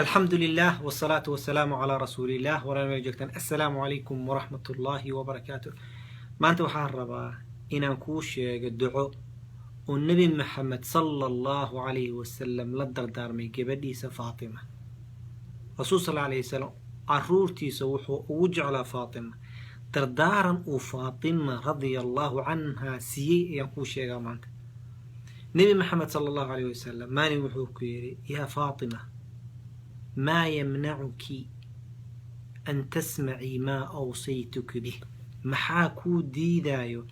Alxamdu lilah wsalaatu wasalaamu calaa rasuuliillah. Walaal, meel joogtaan, assalaamu calaykum waraxmat ullaahi wabarakaatu. Maanta waxaan rabaa inaan kuu sheego duco oo Nebi Maxamed sala allahu calayhi wasalam la dardaarmay gabadhiisa Faatima. Rasuul sal alayhi wasalam caruurtiisa wuxuu ugu jeclaa Faatima. Dardaaran uu Faatima radia allahu canha siiyey ayaan kuu sheegaa maanta. Nebi Maxamed sala allahu alayh wasalam maalin wuxuu ku yidhi: "Yaa Faatima, maa yamnacuki an tasmacii maa awsaytuki bih?" Maxaa kuu diidaayo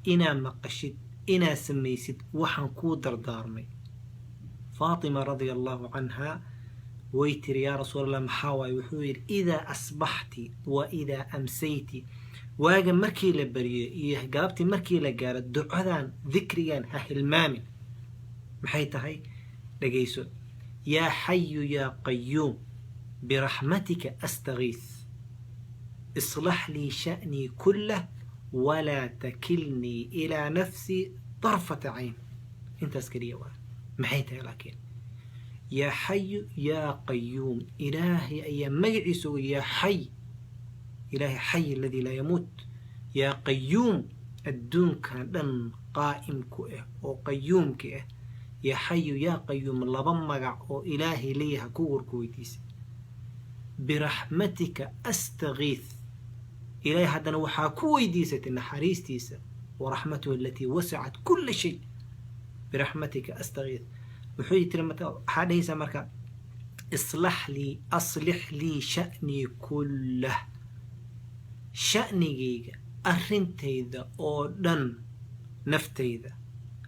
inaa maqashid, inaa samaysid waxaan kuu dardaarmay? Faatima radia allahu canha way tiri: "Yaa Rasuul Allah, maxaa waaye?" Wuxuu yidhi: "Idaa asbaxti wa idaa amsayti," waaga markii la beriyo iyo galabtii markii la gaaro, ducadan, dikrigan ha hilmaamin. Maxay tahay? Dhegayso: "Yaa xayu yaa qayuum, biraxmatika astagiith, islax lii sha'nii kullah, walaa takilnii ilaa nafsii tarfata cayn." Intaas keliya waa. Maxay tahay laakiin? Yaa xayu yaa qayuum, Ilaahay ayaa magaciisa oga. Yaa xay, Ilaahay xay aladii laa yamuut. Yaa qayuum, adduunkan dhan qaa'imku ah oo qayuumka ah. Yaa xayu yaa qayuum, laba magac oo Ilaahay leeyaha ku warku weydiisay. "Biraxmatika astagiith," Ilaahay haddana waxaa ku weydiisatay naxariistiisa, waraxmatuhu alatii wasacat kula shay. "Biraxmatika astagiith," wuxuu tiri, waxaa dhahaysaa marka: "Islax lii, aslix lii sha'nii kullah," sha'nigayga, arrintayda oo dhan, naftayda,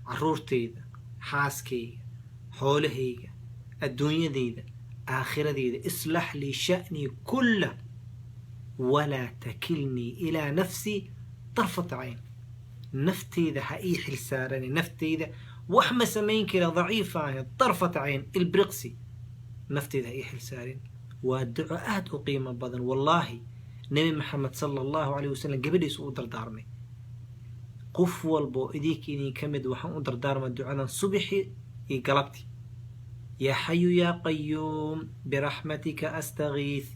caruurtayda, xaaskayga, xoolahayga, adduunyadayda, aakhiradayda. "Islax lii sha'nii kullah, walaa takilnii ilaa nafsii tarfata cayn." Naftayda ha ii xilsaarani, naftayda wax ma samayn kara, daciifa ahayn. Tarfata cayn, ilbriqsi, naftayda ha ii xilsaarin. Waa duco aad u qiimo badan. Wallaahi, Nebi Maxamed sala allahu calayh wasalam gabadhiisu u dardaarmay. Qof walba oo idinka idin ka mid waxaan u dardaarmaa ducadan subixii iyo galabtii: "Yaa xayu yaa qayuum, biraxmatika astagiith,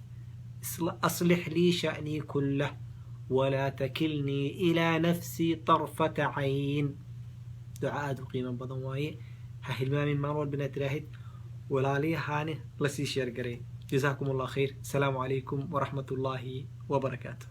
aslix lii sha'nii kullah, walaa takilnii ilaa nafsii tarfata cayn." Duco aada u qiimo badan waaye. Ha hilmaamin maalin walba inaad tiraahid. Walaaliyahaani lasii share garay. Jazaakum Allah khayr. Asalaamu calaykum waraxmat ullaahi wabarakaatu.